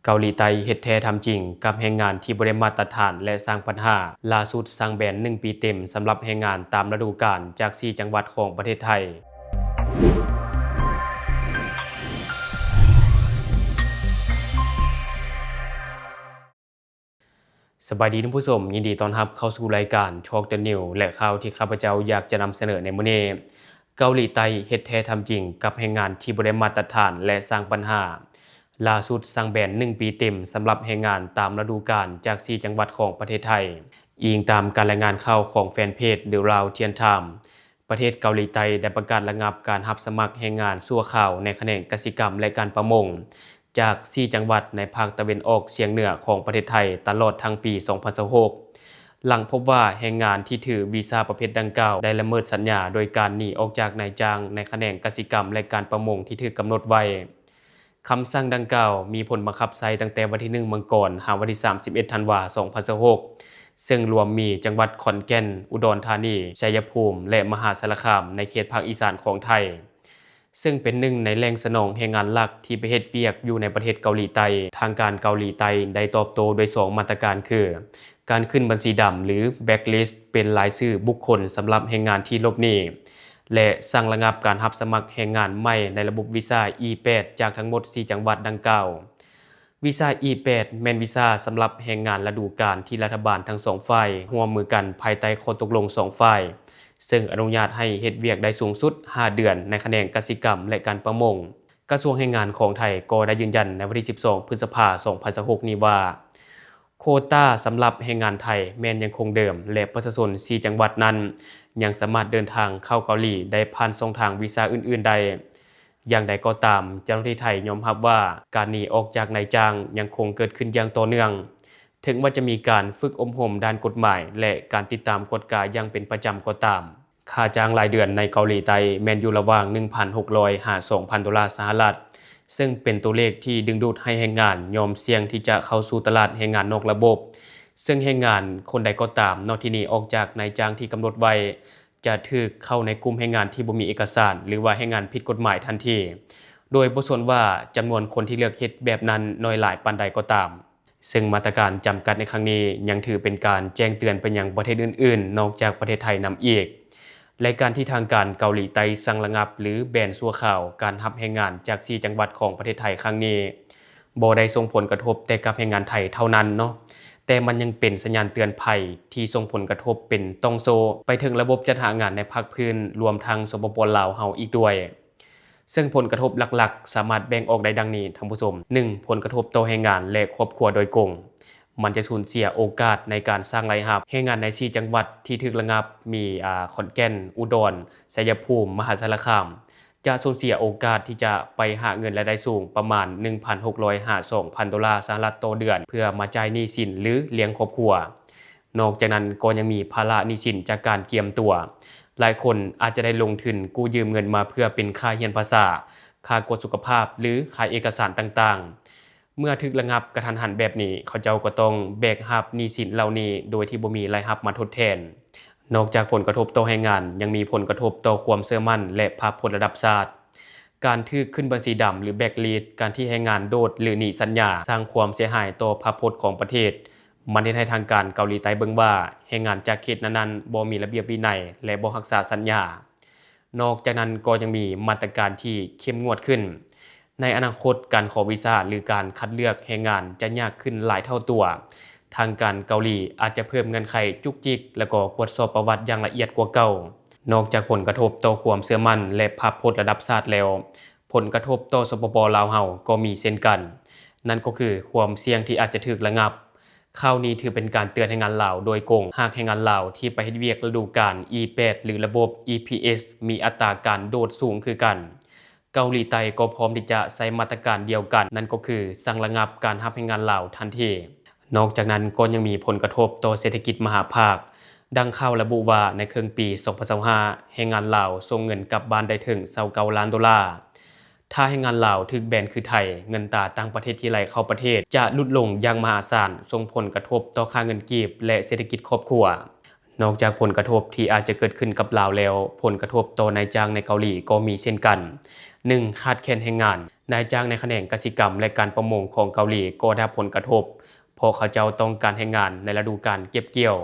ເກົາຫຼີໃຕ້ເຮັດແທ້ທຳຈິງກັບແຮງງານທີ່ບໍ່ໄດ້ມາດຕະຖານ ແລະ ສ້າງບັນຫາ. ລ່າສຸດສັ່ງແບນໜຶ່ງປີເຕັມສຳລັບແຮງງານຕາມລະດູການຈາກສີ່ຈັງຫວັດຂອງປະເທດໄທ. ສະບາຍດີທ່ານຜູ້ຊົມ, ຍິນດີຕ້ອນຮັບເຂົ້າສູ່ລາຍການ Talk the News ແລະ ຂ່າວທີ່ຂ້າພະເຈົ້າຢາກຈະນຳສະເໜີໃນມື້ນີ້. ເກົາຫຼີໃຕ້ເຮັດແທ້ທຳຈິງກັບແຮງງານທີ່ບໍ່ໄດ້ມາດຕະຖານ ແລະ ສ້າງບັນຫາ. ລ່າສຸດສັ່ງແບນໜຶ່ງປີເຕັມສຳລັບແຮງງານຕາມລະດູການຈາກສີ່ຈັງຫວັດຂອງປະເທດໄທ. ອີງຕາມການລາຍງານຂ່າວຂອງແຟນເພຈ The Laotian Times, ປະເທດເກົາຫຼີໃຕ້ໄດ້ປະກາດລະງັບການຮັບສະໝັກແຮງງານຊົ່ວຄາວໃນຂະແໜງກະສິກຳ ແລະ ການປະມົງ ຈາກສີ່ຈັງຫວັດໃນພາກຕາເວັນອອກສຽງເໜືອຂອງປະເທດໄທຕະຫຼອດທັງປີສອງພັນຊາວຫົກ ຫຼັງພົບວ່າແຮງງານທີ່ຖືວີຊາປະເພດດັ່ງກ່າວໄດ້ລະເມີດສັນຍາໂດຍການໜີອອກຈາກນາຍຈ້າງໃນຂະແໜງກະສິກຳ ແລະ ການປະມົງທີ່ຖືກກຳນົດໄວ້. ຄຳສັ່ງດັ່ງກ່າວມີຜົນບັງຄັບໃຊ້ຕັ້ງແຕ່ວັນທີໜຶ່ງ ມັງກອນ ຫາວັນທີສາມສິບເອັດ ທັນວາ ສອງພັນຊາວຫົກ ເຊິ່ງລວມມີຈັງຫວັດຂອນແກ່ນ, ອຸດອນທານີ, ໄຊຍະພູມ ແລະ ມະຫາສາລະຄາມ ໃນເຂດພາກອີສານຂອງໄທ. ເຊິ່ງເປັນໜຶ່ງໃນແຫຼ່ງສະໜອງແຮງງານຫຼັກທີ່ໄປເຮັດວຽກຢູ່ໃນປະເທດເກົາຫຼີໃຕ້. ທາງການເກົາຫຼີໃຕ້ໄດ້ຕອບໂຕ້ດ້ວຍສອງມາດຕະການຄື ການຂຶ້ນບັນຊີດຳ ຫຼື Blacklist ເປັນລາຍຊື່ບຸກຄົນສຳລັບແຮງງານທີ່ຫຼົບໜີ ແລະ ສັ່ງລະງັບການຮັບສະໝັກແຮງງານໃໝ່ໃນລະບົບວີຊາ ອີ ແປດ ຈາກທັງໝົດສີ່ຈັງຫວັດດັ່ງກ່າວ. ວີຊາ ອີ ແປດ ແມ່ນວີຊາສຳລັບແຮງງານລະດູການທີ່ລັດຖະບານທັງສອງຝ່າຍຮ່ວມມືກັນພາຍໃຕ້ຂໍ້ຕົກລົງສອງຝ່າຍ, ເຊິ່ງອະນຸຍາດໃຫ້ເຮັດວຽກໄດ້ສູງສຸດຫ້າເດືອນໃນຂະແໜງກະສິກຳ ແລະ ການປະມົງ. ກະຊວງແຮງງານຂອງໄທກໍໄດ້ຢືນຢັນໃນວັນທີສິບສອງ ພຶດສະພາ ສອງພັນຊາວຫົກນີ້ວ່າ ໂຄຕາສຳລັບແຮງງານໄທແມ່ນຍັງຄົງເດີມ ແລະ ປະຊາຊົນສີ່ຈັງຫວັດນັ້ນຍັງສາມາດເດີນທາງເຂົ້າເກົາຫຼີໄດ້ຜ່ານຊ່ອງທາງວີຊາອື່ນໆໄດ້. ຢ່າງໃດກໍຕາມ, ເຈົ້າໜ້າທີ່ໄທຍອມຮັບວ່າການໜີອອກຈາກນາຍຈ້າງຍັງຄົງເກີດຂຶ້ນຢ່າງຕໍ່ເນື່ອງ, ເຖິງວ່າຈະມີການຝຶກອົບຮົມດ້ານກົດໝາຍ ແລະ ການຕິດຕາມກວດກາຢ່າງເປັນປະຈຳກໍຕາມ. ຄ່າຈ້າງລາຍເດືອນໃນເກົາຫຼີໃຕ້ແມ່ນຢູ່ລະຫວ່າງໜຶ່ງພັນຫົກຮ້ອຍຫາສອງພັນໂດລາສະຫະລັດ, ເຊິ່ງເປັນຕົວເລກທີ່ດຶງດູດໃຫ້ແຮງງານຍອມສ່ຽງທີ່ຈະເຂົ້າສູ່ຕະຫຼາດແຮງງານນອກລະບົບ. ເຊິ່ງແຮງງານຄົນໃດກໍຕາມເນາະ ທີ່ໜີອອກຈາກນາຍຈ້າງທີ່ກຳນົດໄວ້ ຈະຖືກເຂົ້າໃນກຸ່ມແຮງງານທີ່ບໍ່ມີເອກະສານ ຫຼືວ່າແຮງງານຜິດກົດໝາຍທັນທີ, ໂດຍບໍ່ສົນວ່າຈຳນວນຄົນທີ່ເລືອກເຮັດແບບນັ້ນໜ້ອຍຫຼາຍປານໃດກໍຕາມ. ເຊິ່ງມາດຕະການຈຳກັດໃນຄັ້ງນີ້ຍັງຖືເປັນການແຈ້ງເຕືອນໄປຍັງປະເທດອື່ນໆ ນອກຈາກປະເທດໄທນຳອີກ. ແລະ ການທີ່ທາງການເກົາຫຼີໃຕ້ສັ່ງລະງັບ ຫຼື ແບນຊົ່ວຄາວການຮັບແຮງງານຈາກສີ່ຈັງຫວັດຂອງປະເທດໄທຄັ້ງນີ້ ບໍ່ໄດ້ສົ່ງຜົນກະທົບແຕ່ກັບແຮງງານໄທເທົ່ານັ້ນເນາະ, ແຕ່ມັນຍັງເປັນສັນຍານເຕືອນໄພທີ່ສົ່ງຜົນກະທົບເປັນຕ່ອງໂສ້ໄປເຖິງລະບົບຈັດຫາງານໃນພາກພື້ນ ລວມທັງ ສປປ ລາວ ເຮົາອີກດ້ວຍ. ເຊິ່ງຜົນກະທົບຫຼັກໆສາມາດແບ່ງອອກໄດ້ດັ່ງນີ້ທ່ານຜູ້ຊົມ, ໜຶ່ງ ຜົນກະທົບຕໍ່ແຮງງານ ແລະ ຄອບຄົວໂດຍກົງ. ມັນຈະສູນເສຍໂອກາດໃນການສ້າງລາຍຮັບ. ແຮງງານໃນສີ່ຈັງຫວັດທີ່ຖືກລະງັບມີ ອາ ຂອນແກ່ນ, ອຸດອນ, ໄຊຍະພູມ, ມະຫາສາລະຄາມ ຈະສູນເສຍໂອກາດທີ່ຈະໄປຫາເງິນລາຍໄດ້ສູງປະມານໜຶ່ງພັນຫົກຮ້ອຍຫາສອງພັນໂດລາສະຫະລັດຕໍ່ເດືອນ ເພື່ອມາຈ່າຍໜີ້ສິນ ຫຼື ລ້ຽງຄອບຄົວ. ນອກຈາກນັ້ນກໍຍັງມີພາລະໜີ້ສິນຈາກການກຽມຕົວ. ຫຼາຍຄົນອາດຈະໄດ້ລົງທຶນກູ້ຢືມເງິນມາເພື່ອເປັນຄ່າຮຽນພາສາ, ຄ່າກວດສຸຂະພາບ ຫຼື ຄ່າເອກະສານຕ່າງໆ. ເມື່ອຖືກລະງັບກະທັນຫັນແບບນີ້, ເຂົາເຈົ້າກໍຕ້ອງແບກຮັບໜີ້ສິນເຫຼົ່ານີ້ໂດຍທີ່ບໍ່ມີລາຍຮັບມາທົດແທນ. ນອກຈາກຜົນກະທົບຕໍ່ແຮງງານ, ຍັງມີຜົນກະທົບຕໍ່ຄວາມເຊື່ອໝັ້ນ ແລະ ພາບພົດລະດັບຊາດ. ການຖືກຂຶ້ນບັນຊີດຳ ຫຼື Blacklist, ການທີ່ແຮງງານໂດດ ຫຼື ໜີສັນຍາ ສ້າງຄວາມເສຍຫາຍຕໍ່ພາບພົດຂອງປະເທດ. ມັນເຮັດໃຫ້ທາງການເກົາຫຼີໃຕ້ເບິ່ງວ່າ ແຮງງານຈາກເຂດນັ້ນໆບໍ່ມີລະບຽບວິໄນ ແລະ ບໍ່ຮັກສາສັນຍາ. ນອກຈາກນັ້ນກໍຍັງມີມາດຕະການທີ່ເຂັ້ມງວດຂຶ້ນ. ໃນອະນາຄົດ, ການຂໍວີຊາ ຫຼື ການຄັດເລືອກແຮງງານຈະຍາກຂຶ້ນຫຼາຍເທົ່າຕົວ. ທາງການເກົາຫຼີອາດຈະເພີ່ມເງື່ອນໄຂຈຸກຈິກ ແລະ ກໍກວດສອບປະຫວັດຢ່າງລະອຽດກວ່າເກົ່າ. ນອກຈາກຜົນກະທົບຕໍ່ຄວາມເຊື່ອໝັ້ນ ແລະ ພາບພົດລະດັບຊາດແລ້ວ, ຜົນກະທົບຕໍ່ ສປປ ລາວ ເຮົາກໍມີເຊັ່ນກັນ, ນັ້ນກໍຄືຄວາມສ່ຽງທີ່ອາດຈະຖືກລະງັບ. ຂ່າວນີ້ຖືເປັນການເຕືອນແຮງງານລາວໂດຍກົງ. ຫາກແຮງງານລາວທີ່ໄປເຮັດວຽກລະດູການ ອີ ແປດ ຫຼື ລະບົບ ອີ ພີ ເອສ ມີອັດຕາການໂດດສູງຄືກັນ, ເກົາຫຼີໃຕ້ກໍພ້ອມທີ່ຈະໃຊ້ມາດຕະການດຽວກັນ, ນັ້ນກໍຄືສັ່ງລະງັບການຮັບແຮງງານລາວທັນທີ. ນອກຈາກນັ້ນກໍຍັງມີຜົນກະທົບຕໍ່ເສດຖະກິດມະຫາພາກ. ດັ່ງຂ່າວລະບຸວ່າ ໃນເຄິ່ງປີສອງພັນຊາວຫ້າ ແຮງງານລາວສົ່ງເງິນກັບບ້ານໄດ້ເຖິງຊາວເກົ້າລ້ານໂດລາ. ຖ້າແຮງງານລາວຖືກແບນຄືໄທ, ເງິນຕາຕ່າງປະເທດທີ່ໄຫຼເຂົ້າປະເທດຈະຫຼຸດລົງຢ່າງມະຫາສານ, ສົ່ງຜົນກະທົບຕໍ່ຄ່າເງິນກີບ ແລະ ເສດຖະກິດຄອບຄົວ. ນອກຈາກຜົນກະທົບທີ່ອາດຈະເກີດຂຶ້ນກັບລາວແລ້ວ, ຜົນກະທົບຕໍ່ນາຍຈ້າງໃນເກົາຫຼີກໍມີເຊັ່ນກັນ. ໜຶ່ງ, ຂາດແຄນແຮງງານ. ນາຍຈ້າງໃນຂະແໜງກະສິກຳ ແລະ ການປະມົງຂອງເກົາຫຼີກໍໄດ້ຮັບຜົນກະທົບ ເພາະເຂົາເຈົ້າຕ້ອງການແຮງງານໃນລະດູການເກັບກ່ຽວ.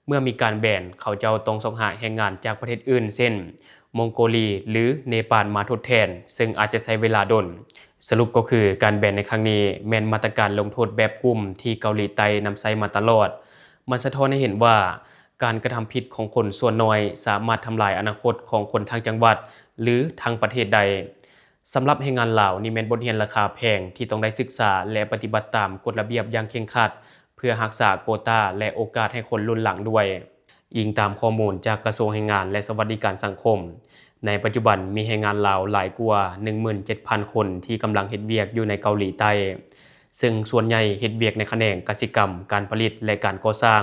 ເມື່ອມີການແບນ, ເຂົາເຈົ້າຕ້ອງຊອກຫາແຮງງານຈາກປະເທດອື່ນ ເຊັ່ນ ມົງໂກລີ ຫຼື ເນປານ ມາທົດແທນ, ເຊິ່ງອາດຈະໃຊ້ເວລາດົນ. ສະຫຼຸບກໍຄື ການແບນໃນຄັ້ງນີ້ແມ່ນມາດຕະການລົງໂທດແບບກຸ່ມທີ່ເກົາຫຼີໃຕ້ນຳໃຊ້ມາຕະຫຼອດ. ມັນສະທ້ອນໃຫ້ເຫັນວ່າ ການກະທຳຜິດຂອງຄົນສ່ວນນ້ອຍສາມາດທຳລາຍອະນາຄົດຂອງຄົນທັງຈັງຫວັດ ຫຼື ທັງປະເທດໄດ້. ສຳລັບແຮງງານລາວ, ນີ້ແມ່ນບົດຮຽນລາຄາແພງທີ່ຕ້ອງໄດ້ສຶກສາ ແລະ ປະຕິບັດຕາມກົດລະບຽບຢ່າງເຄັ່ງຄັດ ເພື່ອຮັກສາໂກຕາ ແລະ ໂອກາດໃຫ້ຄົນລຸ້ນຫຼັງດ້ວຍ. ອີງຕາມຂໍ້ມູນຈາກກະຊວງແຮງງານ ແລະ ສະຫວັດດີການສັງຄົມ, ໃນປັດຈຸບັນມີແຮງງານລາວຫຼາຍກວ່າ ໜຶ່ງໝື່ນເຈັດພັນຄົນທີ່ກຳລັງເຮັດວຽກຢູ່ໃນເກົາຫຼີໃຕ້, ເຊິ່ງສ່ວນໃຫຍ່ເຮັດວຽກໃນຂະແໜງກະສິກຳ, ການຜະລິດ ແລະ ການກໍ່ສ້າງ,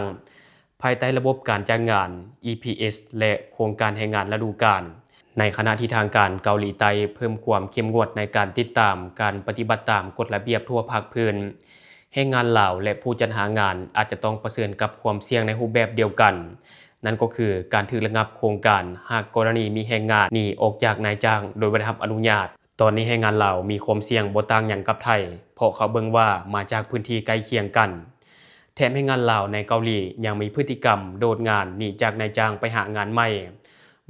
ພາຍໃຕ້ລະບົບການຈ້າງງານ ອີ ພີ ເອສ ແລະ ໂຄງການແຮງງານລະດູການ. ໃນຂະນະທີ່ທາງການເກົາຫຼີໃຕ້ເພີ່ມຄວາມເຂັ້ມງວດໃນການຕິດຕາມການປະຕິບັດຕາມກົດລະບຽບທົ່ວພາກພື້ນ, ແຮງງານລາວ ແລະ ຜູ້ຈັດຫາງານອາດຈະຕ້ອງປະເຊີນກັບຄວາມສ່ຽງໃນຮູບແບບດຽວກັນ, ນັ້ນກໍຄືການຖືກລະງັບໂຄງການ ຫາກກໍລະນີມີແຮງງານໜີອອກຈາກນາຍຈ້າງໂດຍບໍ່ໄດ້ຮັບອະນຸຍາດ. ຕອນນີ້ແຮງງານລາວມີຄວາມສ່ຽງບໍ່ຕ່າງຫຍັງກັບໄທ, ເພາະເຂົາເບິ່ງວ່າມາຈາກພື້ນທີ່ໃກ້ຄຽງກັນ. ແຖມແຮງງານລາວໃນເກົາຫຼີຍັງມີພຶດຕິກຳໂດດງານໜີຈາກນາຍຈ້າງໄປຫາງານໃໝ່,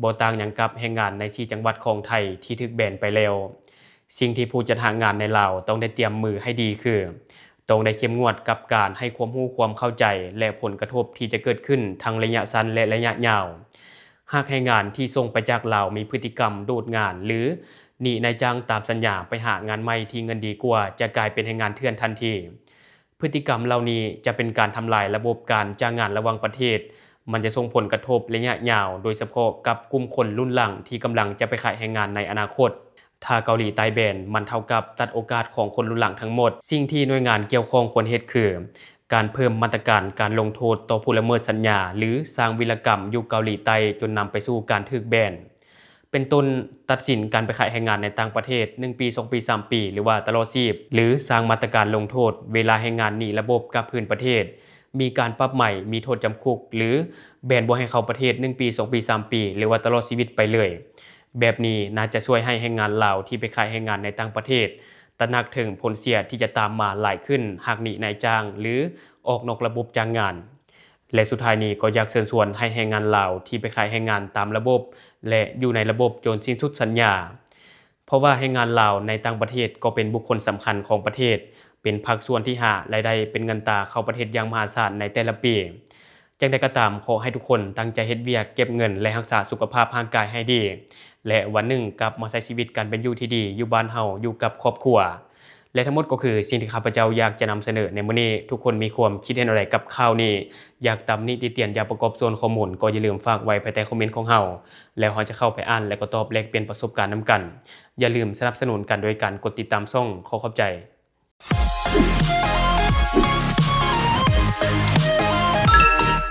ບໍ່ຕ່າງຫຍັງກັບແຮງງານໃນສີ່ຈັງຫວັດຂອງໄທທີ່ຖືກແບນໄປແລ້ວ. ສິ່ງທີ່ຜູ້ຈັດຫາງານໃນລາວຕ້ອງໄດ້ຕຽມມືໃຫ້ດີຄື ຕ້ອງໄດ້ເຂັ້ມງວດກັບການໃຫ້ຄວາມຮູ້ຄວາມເຂົ້າໃຈ ແລະ ຜົນກະທົບທີ່ຈະເກີດຂຶ້ນທັງໄລຍະສັ້ນ ແລະ ໄລຍະຍາວ. ຫາກແຮງງານທີ່ສົ່ງໄປຈາກລາວມີພຶດຕິກຳໂດດງານ ຫຼື ໜີນາຍຈ້າງຕາມສັນຍາໄປຫາງານໃໝ່ທີ່ເງິນດີກວ່າ ຈະກາຍເປັນແຮງງານເຖື່ອນທັນທີ. ພຶດຕິກຳເຫຼົ່ານີ້ຈະເປັນການທຳລາຍລະບົບການຈ້າງງານລະຫວ່າງປະເທດ, ມັນຈະສົ່ງຜົນກະທົບໄລຍະຍາວ, ໂດຍສະເພາະກັບກຸ່ມຄົນລຸ້ນຫຼັງທີ່ກຳລັງຈະໄປຂາຍແຮງງານໃນອະນາຄົດ. ຖ້າເກົາຫຼີໃຕ້ແບນ, ມັນເທົ່າກັບຕັດໂອກາດຂອງຄົນລຸ້ນຫຼັງທັງໝົດ. ສິ່ງທີ່ໜ່ວຍງານກ່ຽວຂ້ອງຄວນເຮັດຄື ການເພີ່ມມາດຕະການການລົງໂທດຕໍ່ຜູ້ລະເມີດສັນຍາ ຫຼື ສ້າງວິລະກຳຢູ່ເກົາຫຼີໃຕ້ ຈົນນຳໄປສູ່ການຖືກແບນ. ເປັນຕົ້ນ, ຕັດສິນການໄປຂາຍແຮງງານໃນຕ່າງປະເທດ ໜຶ່ງປີ, ສອງປີ, ສາມປີ ຫຼືວ່າຕະຫຼອດຊີວິດ, ຫຼື ສ້າງມາດຕະການລົງໂທດເວລາແຮງງານໜີລະບົບກັບພື້ນປະເທດ, ມີການປັບໃໝ, ມີໂທດຈຳຄຸກ ຫຼື ແບນບໍ່ໃຫ້ເຂົ້າປະເທດ ໜຶ່ງປີ, ສອງປີ, ສາມປີ ຫຼືວ່າຕະຫຼອດຊີວິດໄປເລີຍ. ແບບນີ້ໜ້າຈະຊ່ວຍໃຫ້ແຮງງານລາວທີ່ໄປຂາຍແຮງງານໃນຕ່າງປະເທດ ຕະໜັກເຖິງຜົນເສຍທີ່ຈະຕາມມາຫຼາຍຂຶ້ນ ຫາກໜີນາຍຈ້າງ ຫຼື ອອກນອກລະບົບຈ້າງງານ. ແລະ ສຸດທ້າຍນີ້ກໍຢາກເຊີນຊວນໃຫ້ແຮງງານລາວທີ່ໄປຂາຍແຮງງານຕາມລະບົບ ແລະ ຢູ່ໃນລະບົບຈົນສິ້ນສຸດສັນຍາ, ເພາະວ່າແຮງງານລາວໃນຕ່າງປະເທດກໍເປັນບຸກຄົນສຳຄັນຂອງປະເທດ, ເປັນພາກສ່ວນທີ່ຫາລາຍໄດ້ເປັນເງິນຕາເຂົ້າປະເທດຢ່າງມະຫາສານໃນແຕ່ລະປີ. ຈັ່ງໃດກໍຕາມ, ຂໍໃຫ້ທຸກຄົນຕັ້ງໃຈເຮັດວຽກ, ເກັບເງິນ ແລະ ຮັກສາສຸຂະພາບຮ່າງກາຍໃຫ້ດີ, ແລະ ວັນໜຶ່ງກັບມາໃຊ້ຊີວິດການເປັນຢູ່ທີ່ດີຢູ່ບ້ານເຮົາ, ຢູ່ກັບຄອບຄົວ. ແລະ ທັງໝົດກໍຄືສິ່ງທີ່ຂ້າພະເຈົ້າຢາກຈະນຳສະເໜີໃນມື້ນີ້. ທຸກຄົນມີຄວາມຄິດເຫັນແນວໃດກັບຂ່າວນີ້? ຢາກຕຳໜິຕິຕຽນຢ່າງປະກອບສ່ວນຂໍ້ມູນ ກໍຢ່າລືມຝາກໄວ້ພາຍໃຕ້ຄອມເມັນຂອງເຮົາ, ແລ້ວເຮົາຈະເຂົ້າໄປອ່ານ ແລະ ກໍຕອບແລກປ່ຽນປະສົບການນຳກັນ. ຢ່າລືມສະໜັບສະໜູນກັນໂດຍການກົດຕິດຕາມຊ່ອງ. ຂໍຂອບໃຈ.